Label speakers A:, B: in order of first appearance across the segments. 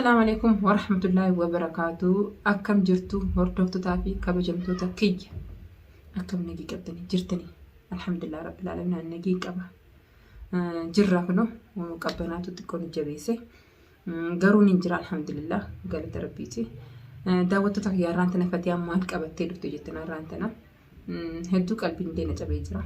A: Assalaamu alaikum warahmatullaahi wabarakaatu. Akkam jirtu hordoftootaa fi kabajamtoota kiyya? Akkam nagii qabdanii jirtanii? Alhamdulillah rabbil aalamiin ani nagii qaba. Jirra kunoo qabbanaatu xiqqoo nu jabeesse. Garuu ni jira alhamdulillah galata rabbiiti. Daawwattoota kiyya har'aan tana Fatiyaan maal qabattee dhufte jettan har'aan tana. Hedduu qalbiin illee na cabee jira.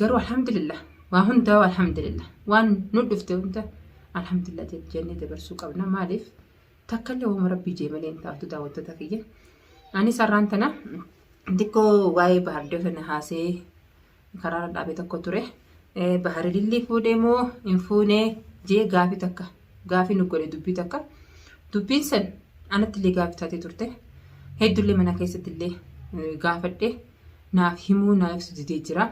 A: Garuu alhamdulillah waa hundaa alhamdulillah waan nu dhufte hunda alhamdulillah jennee dabarsuu qabna. Maaliif takkallee waama rabbii jee malee hin taatu daawwattoota kiyya. Anis har'aan tana xiqqoo waa'ee bahardee kana haasee karaarra dhaabe tokko ture. Bahari lillii fuudhee moo hin fuunee jee gaafii takka gaafii nu godhe dubbii takka. Dubbiin san anatti illee gaafii taatee turte. Hedduullee mana keessatti illee gaafadhe naaf himuu naa ibsu didee jira.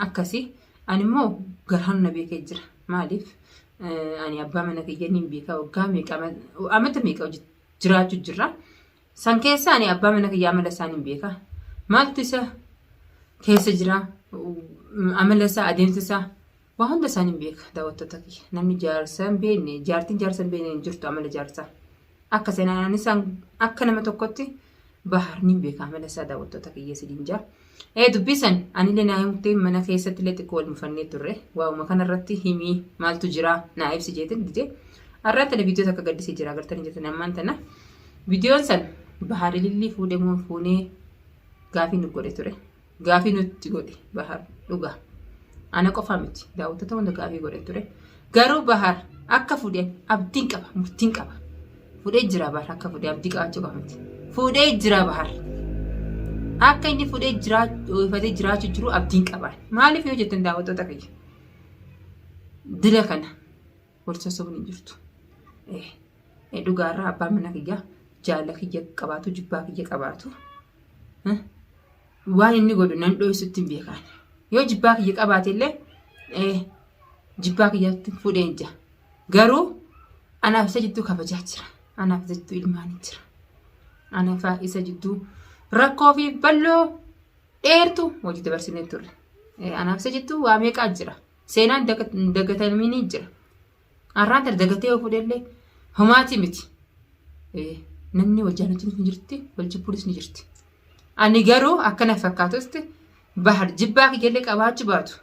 A: Akkasi ani immoo garaan na beekee jira. Maaliif ani abbaa mana kiyya niin beeka waggaa meeqa amata meeqa jiraachuu jirra. San keessa ani abbaa mana kiyyaa amala isaa nin beeka. Maaltu isa keessa jira? Amala isaa, adeemsa isaa waa hunda isaa nin beeka daawwattoota kiyya. Namni jaarsa hin beekne, jaartiin jaarsa hin beekne hin jirtu amala jaarsaa. Akka seenaan anis akka nama tokkotti bahar nin beeka amala isaa daawwattoota kiyya isiniin jaa. Ee dubbii san anillee naa himtee mana keessatti illee xiqqoo wal mufannee turre. Waa'uma kanarratti himii maaltu jira naa ibsi jeetin dide. Har'aan tana viidiyoo takka gaddisee jira agartanii jirtan ammaan tana. Viidiyoon san Bahar ilillii fuudhee moo hin fuunee gaafii nu godhe ture. Gaafii nutti godhe Bahar dhugaa. Ana qofaa miti daawwattoota hunda gaafii godhe ture. Garuu Bahar akka fuudhe abdiin qaba murtiin qaba. Fuudhee jira Bahar akka fuudhe abdii qabaachuu qaba miti. Fuudhee jira Bahar. Akka inni fuudhee jiraachuu jiraachuu jiru abdiin qaba. Maaliif yoo jettan daawwattoota kiyya. Dila kana wal sossobuun hin jirtu. Dhugaarraa abbaan mana kiyyaa jaala kiyya qabaatu jibbaa kiyya qabaatu waan inni godhu nan dhoysutti hin beekaan. Yoo jibbaa kiyya qabaate illee jibbaa kiyyatti fuudheen jira. Garuu anaaf isa jidduu kabajaa jira. Anaaf isa jidduu ilmaanii jira. Anaaf isa jidduu rakkoo fi bal'oo dheertu hojii dabarsinee turre. Anaaf isa jidduu waa meeqaa jira. Seenaan dagatamini jira. Har'aan tana dagatee yoo fuudhellee homaatii miti. Namni wal jaalachuunis ni jirti, wal jibbuunis ni jirti. Ani garuu akkana fakkaatutti bahar jibbaa kiyyallee qabaachuu baatu.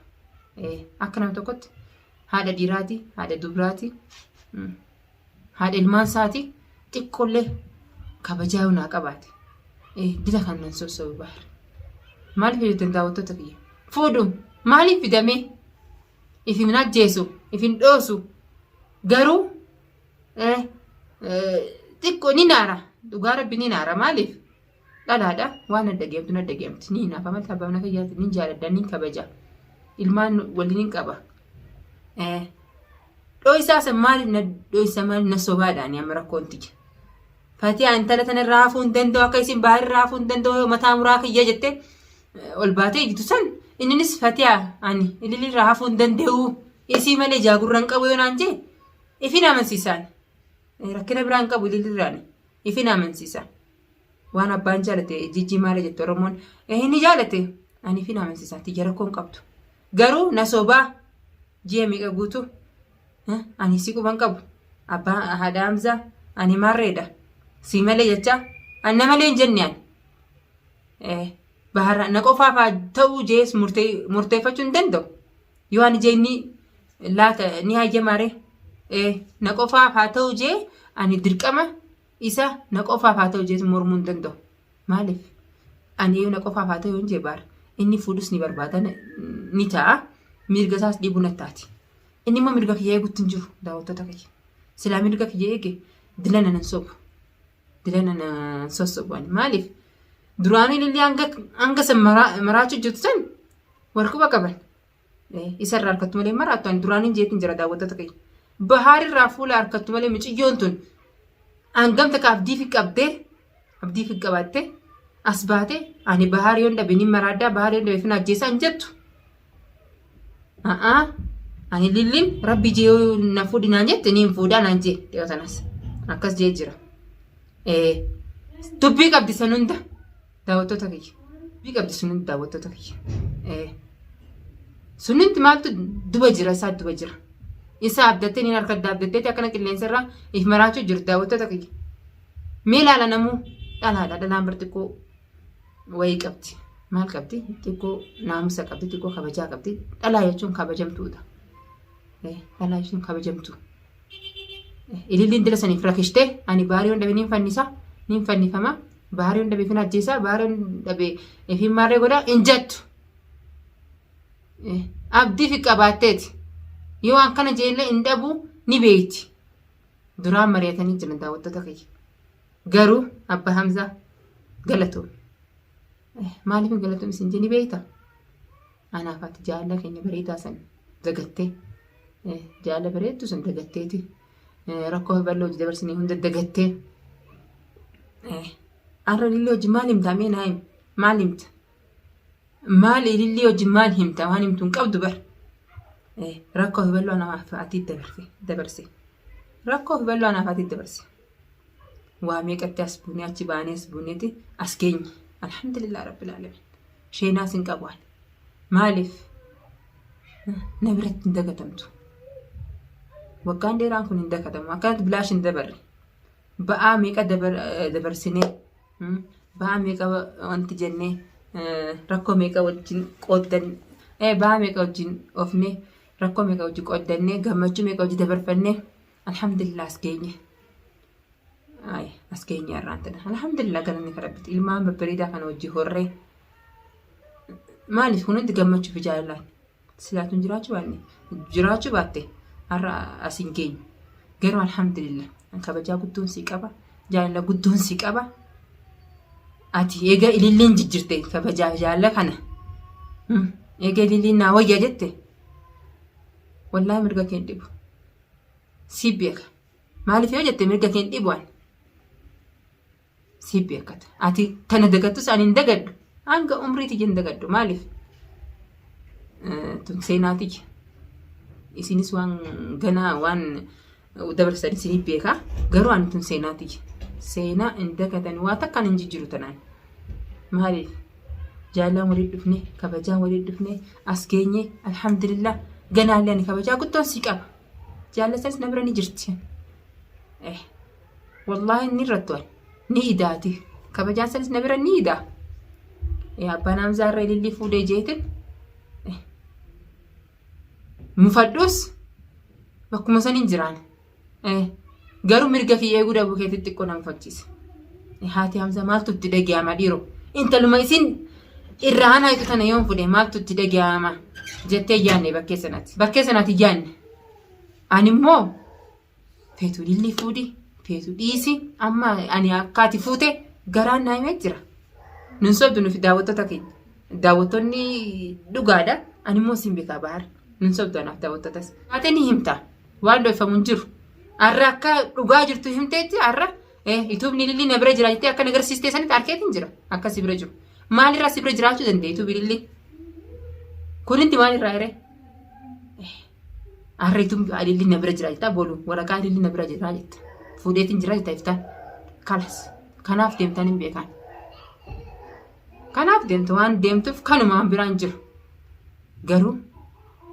A: Akka nama tokkotti haadha dhiiraati, haadha dubraati, haadha ilmaan isaati xiqqoollee kabajaa yoo naa qabaate. Dila kan nan sossobu bahar. Maaliif jettan daawwattoota kiyya? Fuudhu maaliif fidamee? If hin ajjeesu, if hin dhoosu. Garuu xiqqoo ni naara. Dhugaa rabbi ni naara. Maaliif? Dhalaadha. Waan adda geemtu na adda geemti. Ni hinaafa malee abbaa mana kiyyaati. Ni jaaladha, ni kabaja. Ilmaan waliin hin qaba. Dhooysaa san maaliif na dhooysa maaliif na sobaadhaan amma rakkoon tiyya. Fatiyaa intala tana irraa hafuu hin danda'u akka isin bahar irraa hafuu hin danda'u mataa muraa kiyya jette ol baatee iyyitu san inninis fatiyaa ani ililii irraa hafuu hin danda'u isii malee jaagurra hin qabu yoo naan jee ifin amansiisaan rakkina biraa hin qabu ililii irraan ifin amansiisa waan abbaan jaalate jijjii maala jette oromoon inni jaalate ani ifin amansiisa tiyya rakkoo hin qabdu garuu na sobaa ji'a meeqa guutuu Ani si quban qabu. Abbaa haadha Hamzaa ani maarreedha. Si malee jecha ani na malee hin jenne ani. Bahara na qofaaf haa ta'uu jees murteeffachuu hin danda'u. Yoo ani jee inni laata ni hayyamaare. Na qofaaf haa ta'uu jee ani dirqama isa na qofaaf haa ta'u jees mormuu hin danda'u. Maaliif? Ani yoo na qofaaf haa ta'u yoon jee baara. Inni fuudhus ni barbaada ni ta'a. Mirga isaas dhiibuu natti taati. Inni immoo mirga kiyya eegutti hin jiru daawwattoota kiyya. Silaa mirga kiyya eege dilana nan sobu. Dilana nan sossobu ani. Maaliif? Duraanuu ilillee hanga hanga san maraachuu jirtu san wal quba qaban. Isa irraa harkattu malee maraattu ani duraanii jeetiin jira daawwattoota kiyya. Bahaarirraa fuula harkattu malee miciyyoon tun hangam takka abdii fi qabdee abdii fi qabaattee as baatee ani bahaar yoon dhabe ni maraaddaa bahaar yoon dhabe fina ajjeesaa hin jettu. A'aa ani lillin rabbi jee yoo na fuudhi naan jette niin fuudhaa naan jee dhiyoo tanas akkas jee jira. Ee dubbii qabdi san hunda daawwattoota kiyya. Dubbii qabdi sun hunda daawwattoota kiyya. Ee sunnitti maaltu duba jira isaa duba jira. Isa abdattee niin harkadda abdatteeti akkana qilleensa irraa if maraachuu jirti daawwattoota kiyya. Mee ilaala namuu dhalaadha dhalaan bar xiqqoo wayii qabdi. Maal qabdi? Xiqqoo naamusa qabdi, xiqqoo kabajaa qabdi. Dhalaa jechuun kabajamtuudha. Dhalaa jechuun kabajamtuu. Ililliin dila saniif rakishtee ani baariyoon dhabe niin fannisa niin fannifama baariyoon dhabe ifin ajjeesa baariyoon dhabe ifin maarree godha hin jettu. Abdii fi qabaatteeti. Yoo waan kana jeellee hin dhabu ni beeyti. Duraan mari'atanii jiran daawwattoota kiyya. Garuu Abba Hamzaa galatoomi. Maaliif hin galatoomi isin jee ni beeyta? Anaaf ati jaalala keenya bareedaa san dagattee jaalala bareedduu san dagatteeti rakkoo fi bal'oo hojii dabarsinee hunda dagattee har'a ilillee hojii maal himta mee naa himi maal himta maal ilillee hojii maal himta waan himtu hin qabdu bar rakkoo fi bal'oo anaaf ati dabarse rakkoo fi bal'oo anaaf ati dabarse waa meeqatti as buunee achi baanee as buuneeti as geenye alhamdulillah rabbil alamin Sheenaas hin qabu ani. Maaliif? Na biratti hin dagatamtu. Waggaan dheeraan kun hin dagatamu. Akkanatti bilaash hin dabarre. Ba'aa meeqa dabarsinee, ba'aa meeqa wanti jennee, rakkoo meeqa wajjin qooddan, ba'aa meeqa wajjin oofnee, rakkoo meeqa wajjin qooddannee, gammachuu meeqa wajjin dabarfannee, alhamdulillah as geenye. Ay, as keenya irraan tana. Alhamdulillah galanni kan rabbiti. Ilmaan babbareedaa kana wajji horree. Maaliif kun hundi gammachuu fi jaalalaan. Silaatuun jiraachuu baanne jiraachuu baatte har'a as hin geenyu. Garuu alhamdulillah kabajaa guddoon sii qaba. Jaalala guddoon sii qaba. Ati eega ililliin jijjirte kabajaa fi jaalala kana. Eega ililliin naa wayya jette. Wallaahi mirga kee hin dhibu. Sii beeka. Maaliif yoo jette mirga kee hin dhibu ani. Siif beekata. Ati tana dagattus ani hin dagadhu. Hanga umrii tiyya hin dagadhu. Maaliif? Tun seenaa tiyya. Isinis waan ganaa waan dabarsan isiniif beeka. Garuu ani tun seenaa tiyya. Seenaa hin dagatan waa takkaan hin jijjiiru tanaan. Maaliif? Jaalaan waliin dhufne, kabajaan waliin dhufne, as geenye, alhamdulillah. Ganaallee ani kabajaa guddoon sii qaba. Jaallatas na bira ni jirti. Eh, wallaahi ni irrattu ani. Ni idaati. Kabajaan sanis na bira ni idaa. Eh, abbaan Hamzaa irra ilillii fuudhee jeetin. Eh, mufadhus bakkuma saniin jiraan. Eh, garuu mirga kiyya eeguu dhabuu keetitti xiqqoo na mufachiise. Eh, haati Hamzaa maaltu itti dhaga'ama dhiiroo? Intaluma isin irraa anaa itti tana yoon fudhe maaltu itti dhaga'ama jettee yaanne bakkee sanatti. Bakkee sanatti yaanne. Ani immoo feetu lilli fuudhi feetu dhiisi amma ani akka ati fuute garaan naa himee jira. Nun sobdu nufi daawwattoota keenya. Daawwattoonni dhugaadha. Ani immoo sin beekaa bahar. Nun sobdu anaaf daawwattootas. Haate ni himta. Waan dhoyfamu hin jiru. Har'a akka dhugaa jirtu himteetti har'a ituubni ilillii na bira jira jettee akka na agarsiistee sanitti harkeetiin jira. Akka si bira jiru. Maalirraa si bira jiraachuu danda'e ituubi ilillii? Kuninti maalirraa hiree? Har'a ituubni ilillii na bira jira jettaa boru waraqaa ilillii na bira jira jetta. Fuudheetiin jira jetta iftaan. Kalas. Kanaaf deemtaan hin beekan. Kanaaf deemtu waan deemtuuf kanumaan biraan jiru. Garuu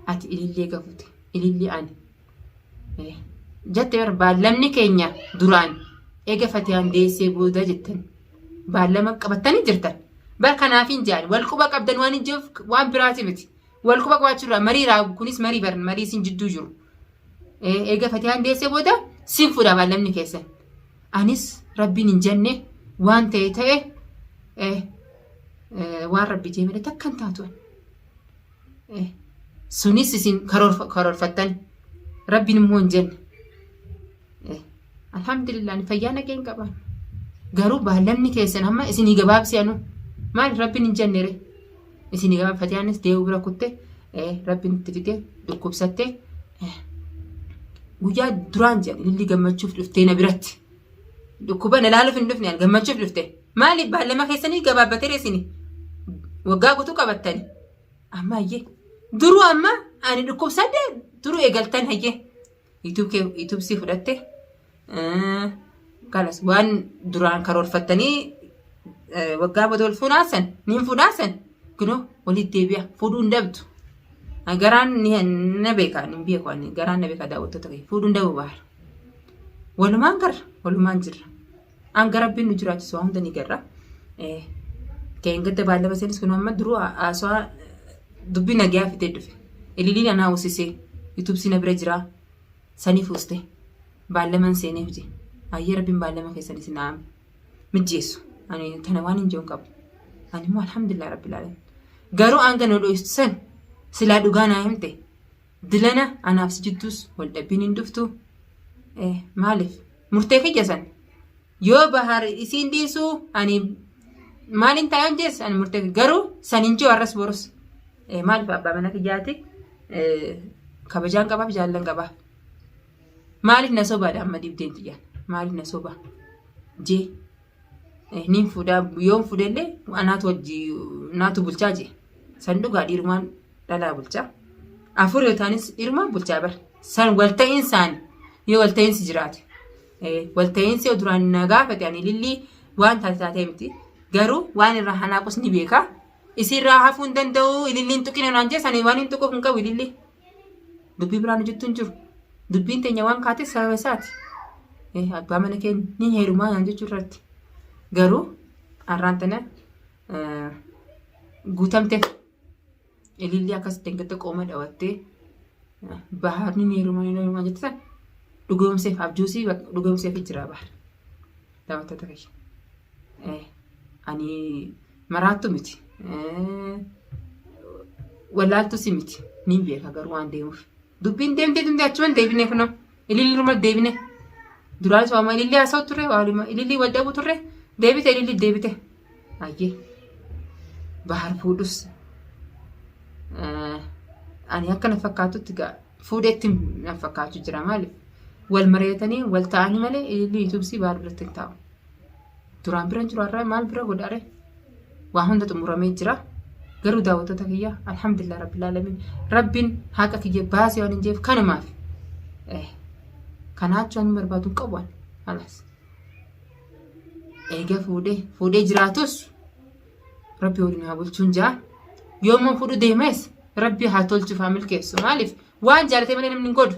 A: ati ilillee gafuute. Ilillii ani. Jette bar baallamni keenya duraan eega fatiyaan deessee booda jettan. Baallama qabattanii jirtan. Bar kanaaf hin jedhan wal quba qabdan waan hin jiruuf waan biraati miti. Wal quba qabaachuurraa marii raagu kunis marii bar marii isin jidduu jiru. Eega fatiyaan deessee booda sin fuudha baallamni keessan. Anis rabbiin hin jenne waan ta'e ta'e waan rabbi jee malee takka hin taatu. Sunis isin karoorfattan rabbiin immoo hin jenne. Alhamdulillah ani fayyaa nageen qaba. Garuu baallamni keessan amma isinii gabaabsi anu maal rabbiin hin jenne ree. Isinii gabaabsi fatiyaanis dee'uu bira kutte rabbiin itti fide dhukkubsatte guyyaa duraan jedhan ililli gammachuuf dhuftee na biratti. Dhukkuba na laaluuf hin dhufne ani gammachuuf dhufte. Maaliif baallama keessanii gabaabbatee isin waggaa guutuu qabattani. Amma hayyee duruu amma ani dhukkubsadhe duruu eegaltan hayyee YouTube sii fudhatte kalas waan duraan karoorfattanii waggaa booda wal fuudhaasan niin fuudhaasan kunoo walitti deebi'a fuudhuu hin dhabdu. Garaan na beeka hin beeku ani garaan na beeka daawwattoota kiyya fuudhuun dhabu bahar. Walumaan garra walumaan jirra. Hanga rabbiin nu jiraachisu waa hunda ni garra. Keen gadda baallama seenis kun amma duruu haasawaa dubbii nagayaa fidee dhufe. Ililiin anaa hosisee yuutuubsii na bira jiraa sanii fuuste baallaman seeneef je. Ayyee rabbiin baallama keessan isin haa mijjeessu. Ani tana waan hin jiru qabu. Ani immoo alhamdulillah rabbil alamin. Garuu hanga nu dho'istu san silaa dhugaa naa himte dilana anaaf si jidduus wal dhabbiin hin dhuftu. Maaliif murtee kiyya san yoo bahar isiin dhiisuu ani maaliin taa'ee jees ani murtee garuu san hin jiru har'as borus. Maaliif abbaa mana kiyyaati kabajaan qabaaf jaallan qabaaf. Maaliif na sobaadha amma dhibdeen tiyyaan maaliif na soba jee niin fuudhaa yoon fuudhellee anaatu wajji naatu bulchaa jee san dhugaa dhiirumaan dhalaa bulchaa afur yoo ta'anis dhiirumaan bulchaa bar san walta'iinsaan yoo walta'iinsi jiraate walta'iinsi yoo duraan na gaafate ani lillii waan taate taatee miti garuu waan irraa hanaaqus ni beeka isiirraa hafuu hin danda'u ililliin tuqina naan jee sani waan hin tuquuf hin qabu ilillii. Dubbii biraan hojjettu hin jiru. Dubbiin teenya waan kaate sababa isaati. Abbaa mana keenya ni heerumaa naan jechuu irratti. Garuu har'aan tana guutamteef ilillii akkas dengatti qooma dhawattee bahaarni ni heerumaa ni heerumaa jette sana dhugoomseef abjuusii dhugoomseef jira bahar. Daawwattoota kiyya. Ani maraattu miti. Wallaaltus miti. Niin beeka garuu waan deemuuf. Dubbiin deemtee deemtee achuman deebine kunoo. Ililli ruma deebine. Duraanis waama ililli haasa'u turre waanuma ililli wal dhabu turre deebite ililli deebite. Ayyee. Bahar fuudhus. Ani akka na fakkaatutti gaa fuudhetti na fakkaachuu jira maaliif? Wal mari'atanii wal ta'anii malee ililli yuutuubsii bahar biratti hin taa'u. Duraan bira hin jiru har'a maal bira godhaare? Waa hunda xumuramee jira. Garuu daawwattoota kiyya alhamdulillah rabbil alamin rabbiin haqa kiyya baasee waan hin jeef kanumaaf. Kanaa achi waan barbaadu hin qabu ani. Halas. Eega fuudhee fuudhee jiraatus rabbi waliin haa bulchuun jaa. Yoommoo fuudhu deemes rabbi haa tolchuuf haa milkeessu. Maaliif waan jaalatee malee namni hin godhu.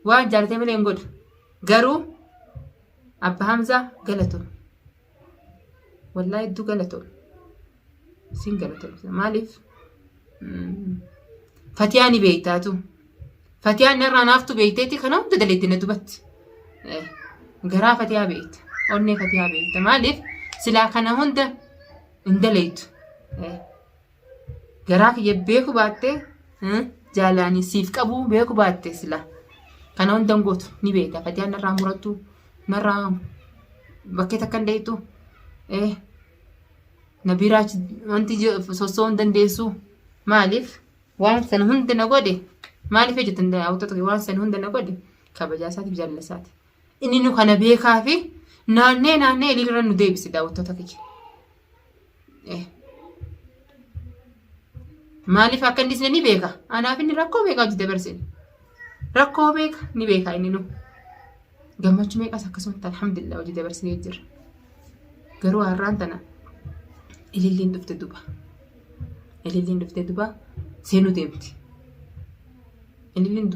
A: Waan jaalatee malee hin godhu. Garuu Abba Hamzaa galatoomi. Wallaahi hedduu galatoomi. Siin galatoomi. Maaliif? Fatiyaa ni beektaatu. Fatiyaan narraa naaftu beekteeti kana hunda daleetti na dubatti. Garaa fatiyaa beekta. Onnee fatiyaa beekta. Maaliif? Silaa kana hunda hin daleettu. Garaa kiyya beeku baattee jaalaanii siif qabuu beeku baatte sila. Kana hunda hin gootu ni beekta. Fatiyaan narraa murattu narraa bakkee takka hin dheeytu. Na biraa wanti sossoo hin dandeessu. Maaliif? Waan sana hunda na godhe maaliif hojjetan daawwattoota waan sana hunda na godhe kabajaa isaatiif jaalala isaati. Inni nu kana beekaa fi naannee naannee ililirra nu deebise daawwattoota kiyya. Maaliif akka inni isne ni beeka. Anaaf inni rakkoo meeqa hojii dabarsine. Rakkoo meeqa ni beeka inni nu. Gammachuu meeqas akkasumatti alhamdulillah hojii dabarsinee jira. Garuu har'aan tana ililliin dhufte duba. Ililliin dhuftee duba seenuu deemti. Ililliin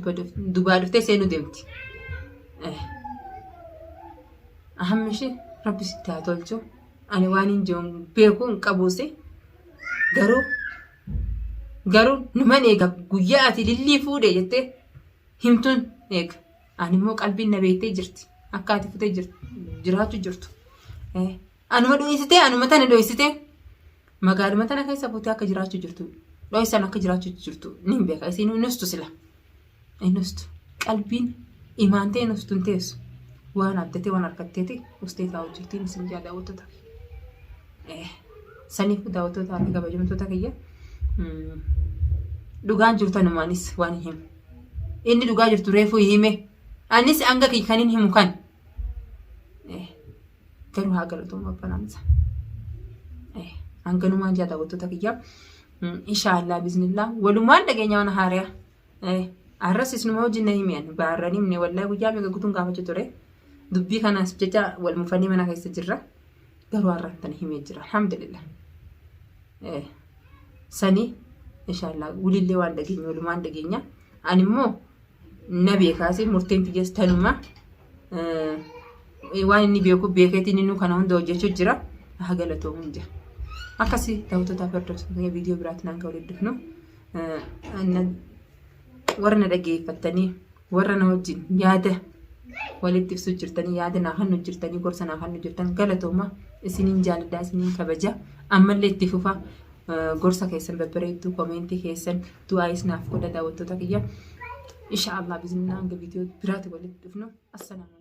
A: dubaa dhuftee seenuu deemti. Ahammi ishee rabbi sitti haa tolchu. Ani waan hin jiru beeku hin qabuusi. Garuu garuu numan eega guyyaa ati lillii fuudhe jettee himtuun eega. Ani immoo qalbiin na beektee jirti. Akka ati futee jiraachuu jirtu. Anuma dho'isitee anuma tana dho'isitee magaaluma tana keessa fuutee akka jiraachuu jirtu dho'isan akka jiraachuu jirtu ni hin beeka. Isiin hin sila. Hin ustu. Qalbiin imaantee hin ustu hin teessu. Waan abdatee waan harkatteeti ustee taa'u jirtiin isin jaa daawwattoota. Saniif daawwattoota fi kabajamtoota kiyya dhugaan jirtu tanumaanis waan hin himu. Inni dhugaa jirtu reefuu hime. Anis hanga kiyya kan hin himu kan. Garuu haa galatoomu abbaan Hamza. Hanganumaan jaa daawwattoota kiyya. Inshaallah biiznillah walumaan dhageenya waan haariyaa. Arras isinuma wajjin na himi ani baarran himne wallahi guyyaa meeqa gutuun gaafachuu ture. Dubbii kanaas jecha wal mufannee mana keessa jirra. Garuu har'aan tana himee jira alhamdulillah. Sani Inshaallah wulillee waan dhageenya walumaan dhageenya. Ani immoo na beekaasi murteen tiyyas tanuma. Waan inni beeku beekeetiin inni kana hunda hojjechuu jira. Haa galatoomu jira. Akkasii daawwattootaaf hordoftoota viidiyoo biraatiin hanga walitti dhufnu warra na dhageeffattanii warra na wajjin yaada walitti ibsuu jirtanii yaada naa kennu jirtanii gorsa naa kennu jirtan galatooma isiniin jaaladhaa isiniin kabaja ammallee itti fufa gorsa keessan babbareedduu komeentii keessan du'aayis naaf godha daawwattoota kiyya insha Allah bizinna hanga viidiyoo biraati walitti dhufnu assalaamu.